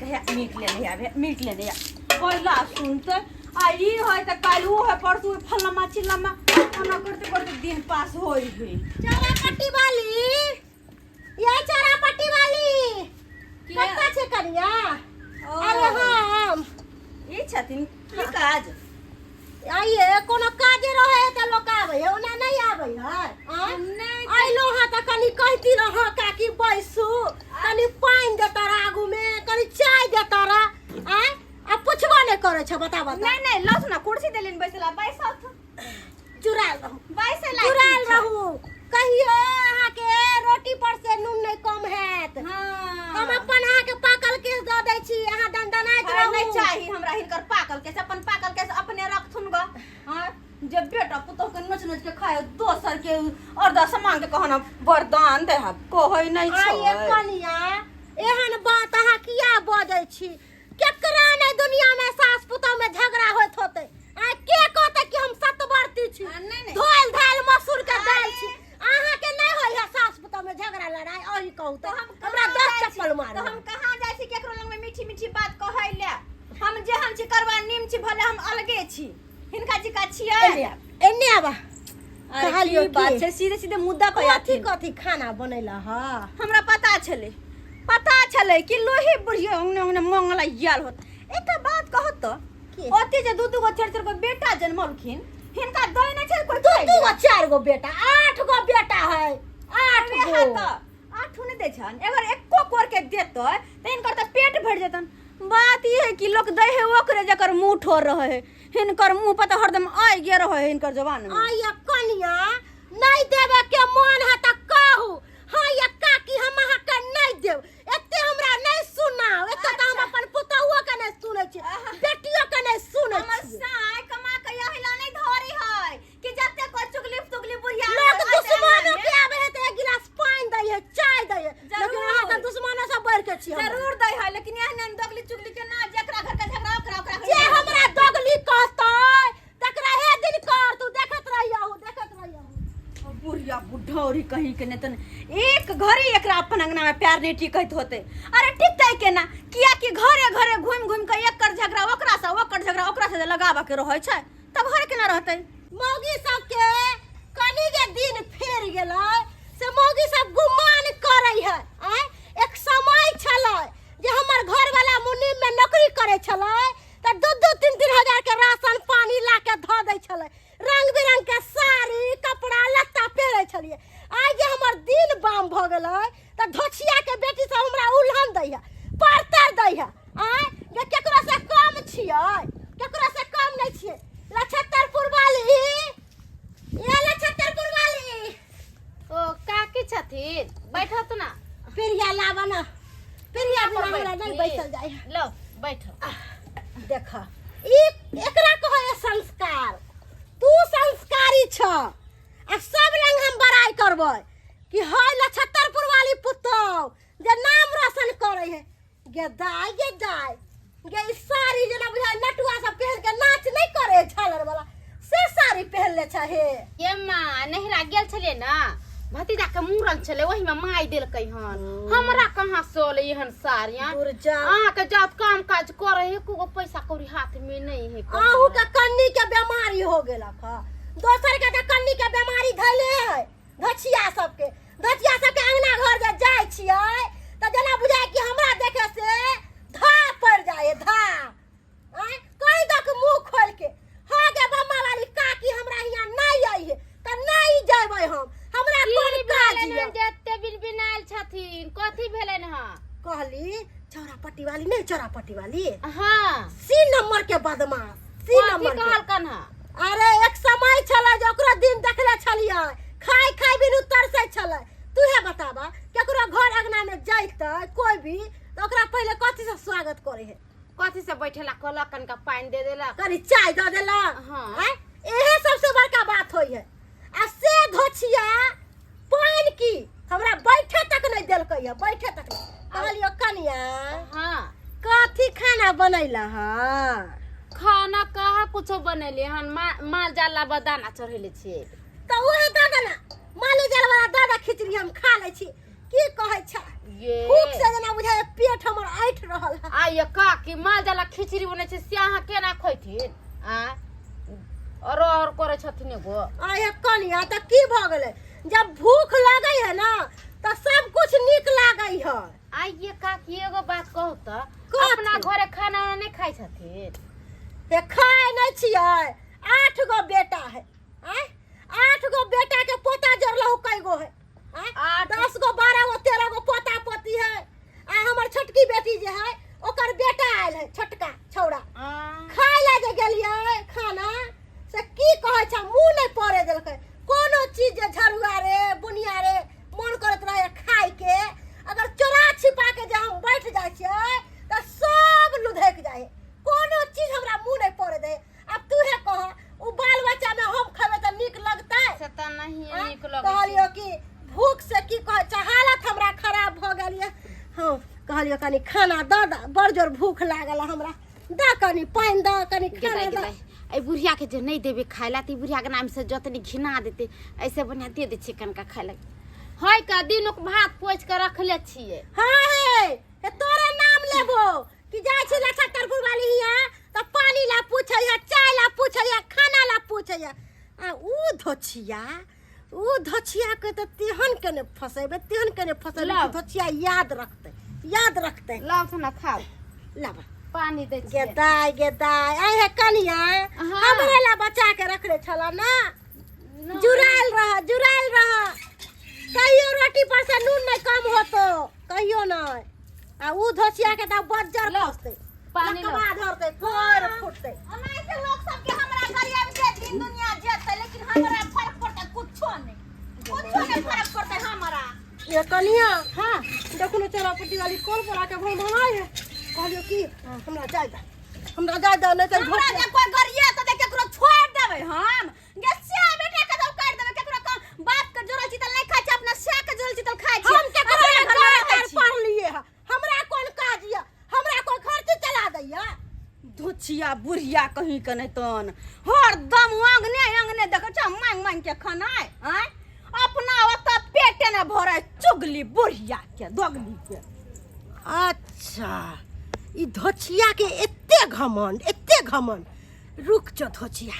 हे मीट लेने आबे, मीट लेने आ। पहिला सुनते आ ई है तऽ काल्हि ओ है, परसू है, फल्लामा चिल्लामा, ओना करते करते दिन पास होय है। चारा पट्टी वाली, ये चारा पट्टी वाली कत्ता छै कनिया? ओ, अरे हम ई छथिन की काज? आइए कोनो काजे रहे है तऽ लोक आबै है, ओना नहि आबै है, आँय? नहि। अइलो हँ तऽ कनि कहती रह काकी, बैसू, कनि पानि देता रह आगूमे, कनि चाय देता रह, आँय? आ पुछबो नहि करै छ, बता बता। नहि नहि, लौथ ना, कुर्सी देलिन बैसला, बैसत। जुड़ायल रहू। बैसे ला। जुड़ायल रहू, कहियो अहाँके रोटी पर से नून नहि कम हैत। हाँ। हम अपन अहाँके पाकल केस दऽ दै छी, अहाँ दनदनाइत अरे रहू। नहि चाही हमरा हिनकर पाकल केस, अपन पाकल केस अपने रखथुन ग। हाँ, जब बेटा पुतोह के नोच नोच के खाए, दोसर के और सामान के कहना वरदान दे हब कहै नहि आइए छै। कनिया, एहन बात अहाँ किया बजै छी? केकरा नहि दुनिया में सास पुतोह में झगड़ा होइत होते? आ के कहते कि हम सतवर्ती छी? आ, नहि, नहि। धोल धाल मसूर के दाल छी। अहाँ के नहीं होय है सास पुतोह में झगड़ा लड़ाई? अही कहू तो तऽ हम हमरा कहाँ 10 जाइ छी? चप्पल मारू। तो हम कहाँ जाइ छी केकरो लग में मीठी मीठी बात कहै ले? हम जेहन छी करवा नीम छी, भले हम अलगे छी, हिनका जिका छियै। एने आब, एने आब। अरे, कहलियौ की बात की? छै, सीधे सीधे मुद्दा पर कथी आथिन। कथी खाना बनैला ह? हमरा पता छलै, पता छलै कि लोही बुढ़िया अंगने अंगने मंगला आयल होत। एकटा बात कहत तऽ की? ओते जे दू दू गो चारि चारि गो बेटा जन्मलखिन, हिनका दै नहि छै कोइ दू खाइ दू लए? गो चारि गो बेटा, आठ गो बेटा है, आठ अरे गो। हाँ तऽ आठो नहि दै छनि, अगर एको कोर के देतै तऽ हिनकर तऽ पेट भरि जेतनि। बात ई है कि लोक दै है ओकरे जकर मुँह ठोर रहै है। हिनकर मुँह पर तऽ हरदम आइ गे रहै है हिनकर जबान में। आइ कनिया, नहीं देवे के मन है तऽ कहू, हाँ ये काकी, हम अहाँ के नहीं देब। एते हमरा नहीं सुनाओ, एते तऽ हम अपन पुतहुओ के नहीं सुनै छी, बेटियो के नहीं सुनै हमर छी। साय कमा के यही ला नहीं धरी है कि जते को चुगली तुगली बुढ़िया लोक आते दुश्मनो अंगना में। के आवे है तऽ एक गिलास पानि दै है, चाय दै है, लेकिन जरूर। अहाँ तऽ दुश्मनो से बढ़ के छी हम। जरूर दै है, लेकिन एहन दगली चुगली के ना, जेकरा घर के झगड़ा ओकरा ओकरा घर जे के झगड़ा। हमरा दगली कहतै तकरा हे दिन कर, तू देखत रहियहु, देखत रहियहु। बुढ़िया बुढ़ौरी कहीं के नहीं तने एक घड़ी एकरा अपन अंगना में प्यार नहीं टिकत होते। अरे टिकते केना? किया कि घरे घरे घूम घूम के एकर झगड़ा ओकरा से, ओकर झगड़ा ओकरा से लगाबऽ के रहै छै, तब घर केना रहतै? मौगी सबके कनी जे दिन फेर गेलै से मौगी सब गुमान करै है। आँय, एक समय छलै जे हमर घरवाला मुनीम में नौकरी करै छलै तऽ दू दू तीन तीन हजार के राशन पानी ला के धऽ दै छलै, रंग बिरंग के साड़ी कपड़ा लत्ता पहिरै छलियै। आइ जे हमर दिन बाम भऽ गेलै तऽ धोछिया के बेटी सब हमरा उल्हन दै है, परतर दै है। आँय जे केकरो से कम छियै? केकरो से कम नहि छियै। लछत्तरपुर वाली, ये लछत्तरपुर वाली। ओ काकी छथिन, बैठत ना। प्रिया लाबऽ ना, प्रिया बिना हमरा नहि बैठी। बैसल जाइ है। लो बैठो। देख, ई एकरा कहै है संस्कार। तू संस्कारी छ आ सब रंग हम बड़ाई करबै कि है लछत्तरपुर वाली पुतोह जे नाम रोशन करै है। गे दाय, गे दाय गे, ई साड़ी जेना बुझाय नटुआ सब पहिर के नाच नहीं करे झालर वाला, से साड़ी पहनले छ हे। ये माँ, नहिरा गेल छलियै ना, भतीजा के मूड़न छलै, ओही में माय देलकै हन। हमरा कहाँ सोल एहन साड़ी, आँ? दूर जा। अहाँ के जात काम काज करे है, एको गो पैसा कौड़ी हाथ में नहीं है। अहू के कन्नी के बीमारी हो गेलक ह, दोसर के तऽ कन्नी के बीमारी धैले है। धचिया सबके, धचिया सबके अंगना घर जे जाइ छियै तऽ जेना बुझाय कि हमरा देखे से धा पड़ि जाइ है, धा। आँय, कहि दक मुँह खोलि के, हाँ गे बम्मा वाली काकी, हमरा हियाँ नहि आई है तऽ नहि जेबै हम, हमरा की कोन काज भेलनि यऽ? हन जे एते बिनबिनायल छथिन? कथी भेलनि हन? कहली चौरापट्टी वाली नहीं, चौरापट्टी वाली। हाँ। सी नंबर के बदमाश, सी कथी नंबर के। कहलकन हन? अरे एक समय छलै जे ओकरो दिन देखले छलियै, खाय खाय बिनु तरसै छलै। तू हे बताबा, केकरो घर अंगना में जैतै कोई भी तऽ ओकरा पहिले कथी से स्वागत करे है? कथी से बैठेला कहलक? कनिका पानि दे देलक, कनि चाय दऽ देलक। हाँ। आँय, इहे सबसे बड़का बात होइ है। आ से धोछिया पानि की हमरा बैठे तक नहीं देलकै है, बैठे तक नहीं। कहलियो कनिया, हाँ, कथी खाना बनैला है? खाना कहाँ कुछो बनेलियै हन, माल जाल ला दाना चढ़ेले छियै। तऽ उहे दऽ दे ना, माले जाल वाला दऽ दे खिचड़ी, हम खा लै छी। की कहै छै ये भूख से जेना बुझाय पेट हमर ऐठ रहल है आ ये काकी माल जाला खिचड़ी बनै छै से अहाँ केना खैथिन आ और करै छथिन एगो आ ये कनिया तऽ की भऽ गेलै जब भूख लगै है ना तऽ सब कुछ नीक लागै है आ ये काकी एगो बात कहू तऽ कथी? अपना घरे खाना उना नहि खाइ छथिन हे खाय नहि छियै आठ गो बेटा है आँय आठ गो बेटा के पोता जोड़लहु कई गो है आँय आठ 10 गो 12 गो 13 गो पोता पोती है आ हमर छोटकी बेटी जे है ओकर बेटा आयल है छोटका छौड़ा आ, खाय ला जे गेलियै खाना से की कहै छै मुँह नहि पड़े देलकै कोनो चीज जे झरुआ रे बुनिया रे मन करैत रहे खाय के अगर चोरा छिपा के जे हम बैठ जाइ छियै तऽ सब लुधकि जाइ है कोनो चीज हमरा मुँह नहि पड़े दे अब तू हे कह उ बाल बच्चा में हम खेबै तऽ नीक लगतै से तऽ नहिए आँय? नीक लगै छै कहलियो कि भूख से की कहै छै हालत हमरा खराब भऽ गेल यऽ हँ कहलियो कनि खाना दऽ दऽ बड़ जोर भूख लागल है हमरा दऽ कनि पानि दऽ कनि खाना गेलै दऽ गेलै एहि बुढ़ियाके जे नहि देबै खाय लए तऽ ई बुढ़ियाके नामसँ जतनी घिना देतै ऐसे बढ़िआँ दे दै छियै कनिका खाय लए है का दिनुक भात पोछि कऽ रखले छियै हाँ हे हे तोरे नाम लेबो कि जाइ छी लछत्तरपुर वाली हिया तऽ पानी ला पूछैया चाय ला पूछैया खाना ला पूछैया आ ऊ धोछिया ऊ धोछिया के तऽ तेहन के ने फसेबै तेहन के ने फसेबै कि लाउ। धोछिया याद रखतै याद रखतै लाउ से ना खाउ लाबा पानी दै छियै गे दाय गे दाय आइ हे कनिया हाँ। हमरे ला बचा के रखले छल ना जुड़ायल रह जुड़ायल रह कहियो रोटी पर से नून नहीं कम होतो कहियो नहीं आ ऊ धोसिया के तऽ बज्जर लो, खसतै पानी लो। लकवा धरतै कोर फुटतै ओनाहिते लोक सबके हमरा गरियाब जे दिन दुनिया जेतै लेकिन हमरा फर्क पड़तै कुछो नहि कुछो नहि फर्क पड़तै हमरा ये कनिया हाँ देखू ने चोरा पट्टी वाली कॉल पर आके भों भों है कहलियो कि हमरा जाय दे हमरा जाय दे नहीं तऽ हमरा जे कोई गरिया तऽ केकरो छोड़ देबै हम गे से बेटा के दब काट देबै केकरो कम बाप के जोड़ल छी तऽ नहि खाइ छी अपना से के जोड़ल छी तऽ खाइ छी हम केकरो अपना घर में रहै घर छी। पढ़ लिए है हमरा कोन काज ये हमरा कोई खर्च चला दैया धुछिया बुढ़िया कहीं के नहीं तन हरदम अंगने अंगने देखै छ मांग मांग के खाना आय अपना ओतऽ पेटे ने भरै चुगली बुढ़िया के दोगली के अच्छा ई धोछिया के एते घमंड एते घमंड रुक जो धोछिया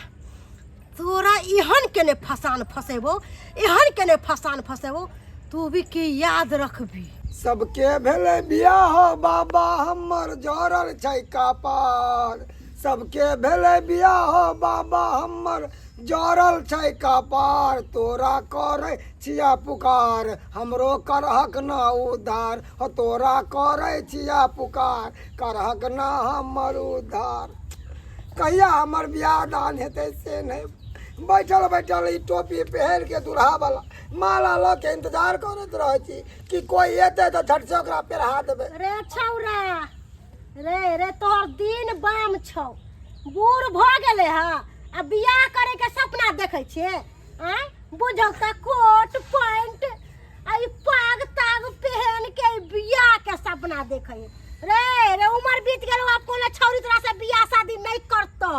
तोरा एहन केने फसान फसेबो एहन केने फसान फसेबो तू भी के याद रखबी सबके भेलै बियाह बाबा हमर जरल छै कपार सबके भेलै बियाह बाबा हमर जरल छै कपार तोरा करै छिया पुकार हमरो करहक न उद्धार हो तोरा करै छिया पुकार करहक न हमर उद्धार कहिया हमर बियाह दान हेतै से नहि बैठल बैठल ई टोपी पहिर के दुल्हा वाला माला लऽ के इंतजार करैत रहै छी कि कोई एतै तऽ झट से ओकरा पेरहा देबै रे छौरा रे रे तोहर दिन बाम छौ बूढ़ भऽ गेलै हँ आ बियाह करे के सपना देखै छियै आँय बुझौ तऽ कोट पैंट आ ई पाग ताग पहन के ई बियाह के सपना देखै रे रे उमर बीत गेल आब कोनो छौरी तोरा से बियाह शादी नहीं करतौ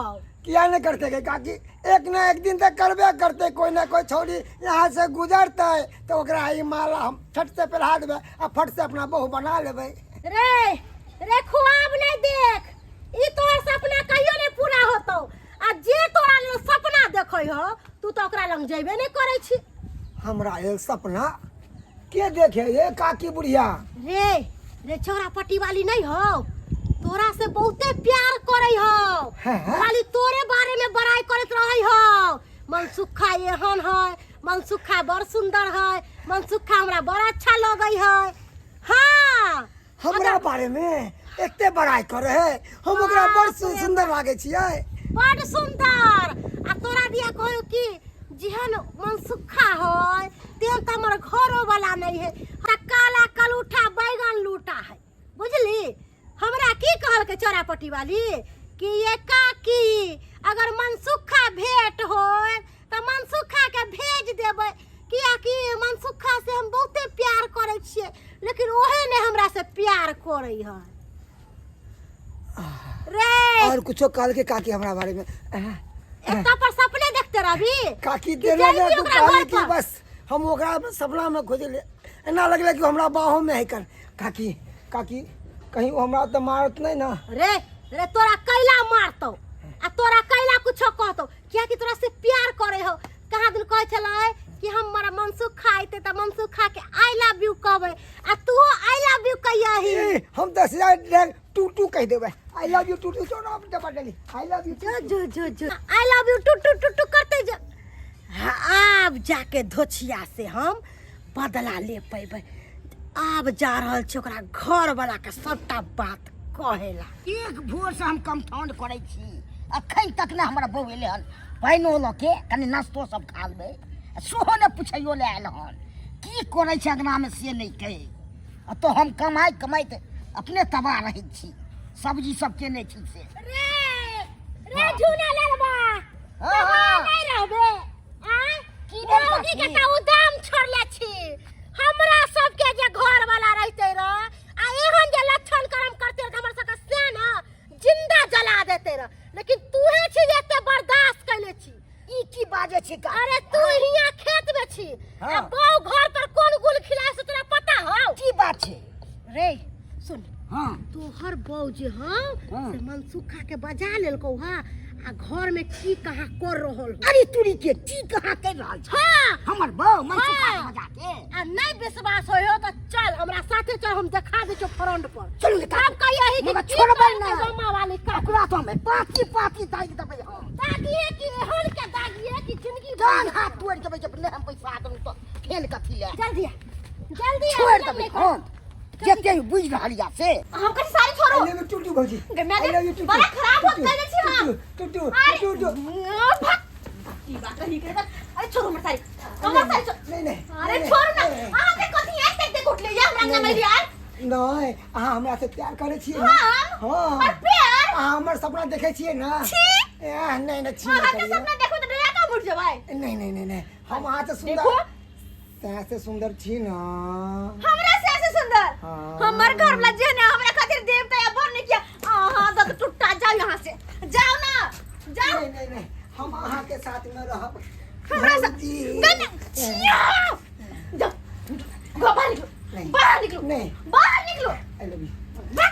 किया नहीं करते गे काकी एक ना एक दिन तक करबे करते कोई ना कोई छौरी यहाँ से गुजरते तो ओकरा ई माला हम फट से पहिरा देबै आ फट से अपना बहू बना लेबै रे रे खुआब नहीं देख ई तोहर सपना कहियो नहीं पूरा होतौ आ जे तोरा लेल सपना देखै हो तू तऽ ओकरा लग जेबे नहीं करै छी हमरा लेल सपना के देखे ये काकी बुढ़िया रे रे छोरा पट्टी वाली नहीं हो तोरा से बहुते प्यार करे हो हैं? खाली तोरे बारे में बड़ाई करत रहे हो मनसुखा एहन है मनसुखा बड़ सुंदर है मनसुखा हमरा बड़ अच्छा लगे है हाँ हमरा बारे में एते बड़ाई करे है हम ओकरा बड़ सुंदर लागे छियै बड़ सुंदर आ तोरा दिया कहो कि जेहन मनसुखा है तेहन तऽ हमर घरो वाला नहीं है त काला कलूठा बैगन लूटा है बुझली हमरा की कहलकै चौरापट्टी वाली कि ये काकी अगर मनसुखा भेंट होय तऽ मनसुखा के भेज देबै कियाकि मनसुखा से हम बहुते प्यार करै छियै लेकिन ओहे ने हमरा से प्यार करै है रे और कुछो कहल के काकी हमरा बारे में एतऽ पर सपने देखते रहबी काकी कि देने जइबी ने तू ओकरा कहली घर कि पर? बस हम ओकरा सपना में खोजले एना लगलै कि हमरा बाहोमे है कर। काकी काकी, कहीं ओ हमरा तऽ मारत नहि ने? रे रे, तोरा कैला मारतौ आ तोरा कैला कुछो कहतौ? कियाकि तोरा से प्यार करे हो। कहाँ दिन कहै छलै कि हमर मनसुख खाइते तऽ मनसुख खा के I love you कहबै, आ तू I love you कहियही। ए, हम 10,000 टू टू कहि देबै, I love you to to. छोड़ो, आप डबा डली, I love you. जो जो जो जो, I love you to to to to करते जो। हाँ, आब जाके धोछिया से हम बदला ले पैबै। आब जा रहल छी ओकरा घर वाला के सबटा बात कहेला। एक भोर से हम कम्पाउंड करै छी, अखन तक ने हमरा बहू एलै हन। पानिओ लऽ के कनि नाश्तो सब खा लेबै, आ सेहो ने पुछैयो लए आयल हन। की करै छै अङ्गनामे से नहि कहै। आ तऽ हम कमाइ कमाइत अपने तबाह रहै छी। सब्जी सब केने छी से। रे रे झूना ललबा, हाँ, तबाह हाँ। नहि रहबे आँय? की भेल मौगी के काकी? तऽ उदाम छोड़ले छी। हमरा सबके जे घर वाला रहते रह आ एहन जे लक्षण कर्म करते रह, हमर सबके से न जिंदा जला देते रह, लेकिन तूहे छी जे एते बर्दाश्त कैले छी। ई की बाजै छी का? अरे तू हियां खेत में छी आ बहू घर पर कोन गुल खिलाए से तोरा पता हौ? की बात छै? रे सुन। हाँ। तोहर बहू जे हौ हाँ। से मनसुखा के बजा लेलकौ हा, आ घर में की कहाँ कर रहल हो। अरे तुरी के, की कहाँ कर रहल छै? हाँ। हमर बहू मनसुखा के हाँ। बजा के? आ नहीं विश्वास होय हो तो चल हमरा साथे चल, हम देखा दै छियौ फ्रंट पर। चलू ने काकी। तब कहियही कि मगर की छोड़बै करतै नहि। गामा वाली काकी। ओकरा तो हमे पाती पाती दागि देबै हम। दागिए कि एहन के दागिए कि जिंदगी भर जान हाथ तोड़ि देबै जब नहि हम पैसा देलहुँ तऽ फेल कथी लए। जल्दी आ, जल्दी आ, छोड़ि जल्दी देबै कर। हम जते बुझि रहल यऽ से। हम कथी साड़ी छोड़ू? I love you to to भौजी। गे मैं I love you to. बड़ा खराब हो गइल छी हम। टू टू अरे टू टू। भक की बात कही के। अरे छोड़ू हमर साड़ी, हमर साड़ी छोड़। नहीं नहीं। अरे नहीं, छोड़ू ना। नहीं, नहीं। अहाँ के कथी आज तक देख उठले या हमरा अंगना में यार? नहीं, अहाँ हमरा से प्यार करै छियै ने? हम? हाँ। और प्यार? अहाँ हमर सपना देखै छियै ने? छी। एह, नहीं नहीं, छी नहीं अहाँ के करियौ। सपना देखू तऽ डरा के उठ जेबै। नहीं नहीं नहीं नहीं, हम अहाँ से सुंदर, देखो। तैं से सुंदर छी ना। हमरा से ऐसे सुंदर? हाँ। हमर घर वाला जे ने हमरा खातिर देवता या बर नहीं किया। अहाँ दत टुट्टा, जाओ यहाँ से, जाओ ना, जाओ। नहीं नहीं नहीं, हम अहाँ के साथ में रहब। हमरा से भौजी। गन छिया, जाओ गो, बाहर निकलो। नहीं। बाहर निकलो। नहीं। बाहर निकलो। I love you,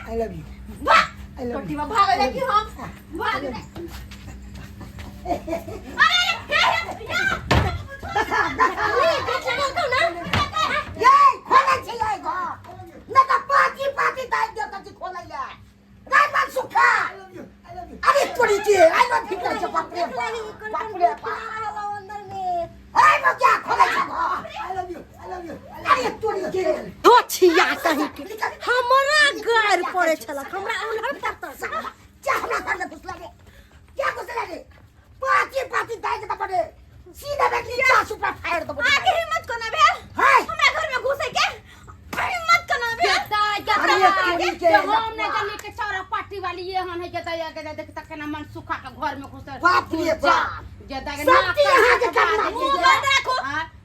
I love you, भाग। I love टट्टी you. में भाग लगी हम भाग रे। अरे अरे या। ले, देख लगल ना। ये खोलै छै ये घर, नहि तऽ पाती पाती दागि देब। कथी खोलै लए रे मनसुखा? I love you, I love you. अरे तोरी के, I love you कहै छै। बाप रे बाप, बाप रे बाप। अंदर में ए बच्चा, खोलै छै घर। I love you, I love you. अरे तोरी के। धोछिया कहीं के, हमरा गार पड़े छलक, हमरा उन्हर पड़ता। क्या हमरा घर में घुसला रे? क्या घुसला रे? पाती पाती दागि देब रे, सीधा में नीचा सुपर फायर देब। आके हिम्मत कोना भेल हाय। हमरा घर में घुसे के? हिम्मत कोना भेल? अरे तोरी के। हम नहीं जाने के चौरा पार्टी वाली ये हन है जता या के देख तक केना मन सुखा के घर में घुसल। बाप रे बाप। जता के सब चीज अहाँ के करना मुंह बंद राखू।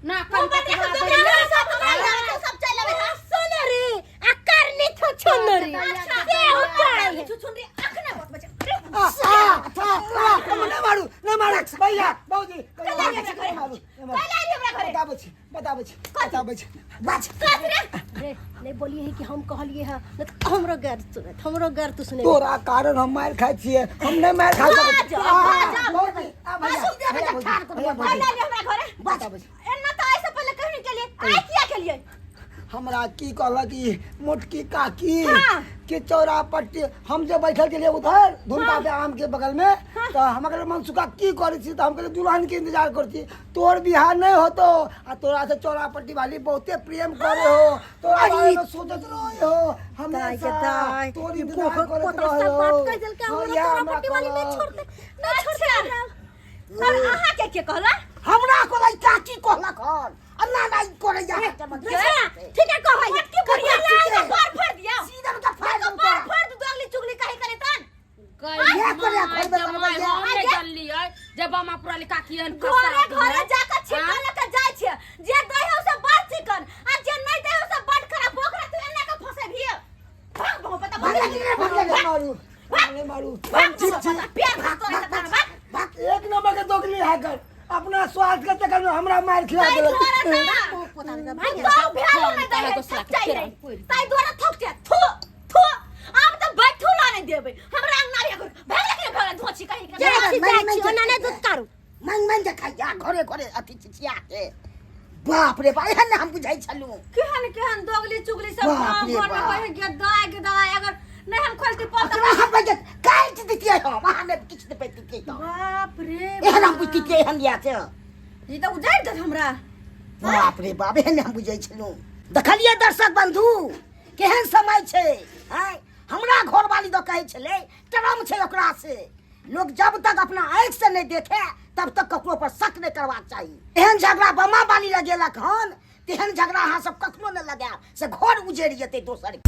ना मुंह बंद राखू। दुनिया में सब हमरा घर के सब चल आवे। हाँ, सुन रे आ करनी छो छुनरी से उपाय है। छुछुनरी अखने बहुत बचे। आ, आ, आ, आ, हम नहीं मारू, नहीं मारू भैया, बाबूजी। कल आई हमरा घरे। नहीं मारू, नहीं मारू। कल आई हमरा घरे। बताबै छी, बताबै छी, बताबै छी। बच। कथ रे? रे नहीं बोलिए है कि हम कहलिए है, नहीं तो हमरो गार सुने, हमरो गार तू सुने। तोरा कारण हम मार खाइ छियै, हम नहीं मार खा सकै जा, छी। जा, आ, जा। भौजी, आ भैया, भैया, भौजी, भैया, कल भौजी। आई हमरा घरे। बताबै छी। एना तो ऐसे पहले कहीं के लिए आई किया के लिए? हमरा की कहलक ई मोटकी काकी हाँ। कि चौरा पट्टी हम जे बैठल छलियै उधर धुनका के आम के बगल में, तऽ हम कहलियै मनसुखा की करै छी? तऽ हम कहलियै दुल्हन के इंतजार करै छी, तोर बियाह नहि होतो आ तोरा से चौरा पट्टी वाली बहुते प्रेम करे हो, तोरा बारे में सोचत रहे हो दाई के हमेशा, दाई, तोर ई इंतजार कोहो करत कोतरा रहे सब हो। बात कहि देलकै। हाँ, हमरा इएह तोरा हमरा पट्टी वाली नहीं कहलक। छोड़ते, नहीं छोड़ते हमरा। और अहाँ के के कहला? हमरा कहलै चाची, कहलक हन आ ना ना ई करै जा। अच्छा, ठीक है, कहै की बढ़िया ठीक है। फाड़ फाड़ दिया। सीधा में फायर तो देब। फाड़ फाड़ दू। अगली चुगली काहे करे तन? ये करे खोलबे करबै ये। हम नहीं जानलियै जब हम पूरा काकी हन। घरे घरे जाकर छिकन लके जाय छै, जे दै हो से बड़ चिकन आ जे नहीं दै हो से बड़ खराब। ओकरा तू एना के फंसे भी भाग बहु पता। भाग रे, भाग रे। नहीं मारू, नहीं मारू, हम ठीक छी। प्यार भाग तोरा के भाग। एक नंबर के दोगली है कर, अपना स्वार्थ के चक्कर में हमरा मार खिला ताहि देलक। दुआरे ना। पोता के भाग तो भेलो नहीं दे है थक जाई है ताई द्वारा थक जाए थू थू आब तो बैठू ला नहीं देबै हमरा अंगना में भाग लगे भाग धोची कहीं के जाइ छी मांगि- जाइ छी मांगि- ओना नहि दूध कारू मांगि मांगि के खाइया घरे घरे अथी चिचिया के बाप रे बाप एहन ने हम बुझै छलहुँ केहन केहन दोगली चुगली सब बाप गाँव रे घर में बाप। कहे के दाय के दाय अगर नहीं हम खोलती पता ओकरा हम बजत काटि दितियै हम अहाँ ने किछु नहि पैतियै तऽ बाप रे एहन हम बुझतियै एहन या से ई तऽ उजाड़ि देत हमरा बाप रे बाप एहन हम बुझै छलहुँ देखलियै दर्शक बंधु केहन समय छै आँय हमरा घरवाली दऽ कहै छलै ट्रम छै ओकरा से लोग जब तक अपना आँखि से नहि देखे तब तक ककरो पर शक नहि करबाक चाही एहन झगड़ा बमा बाली लगेलक हन तेहन झगड़ा अहाँ सब कखनो नहि लगायब से घर उजड़ि जेतै दोसर के।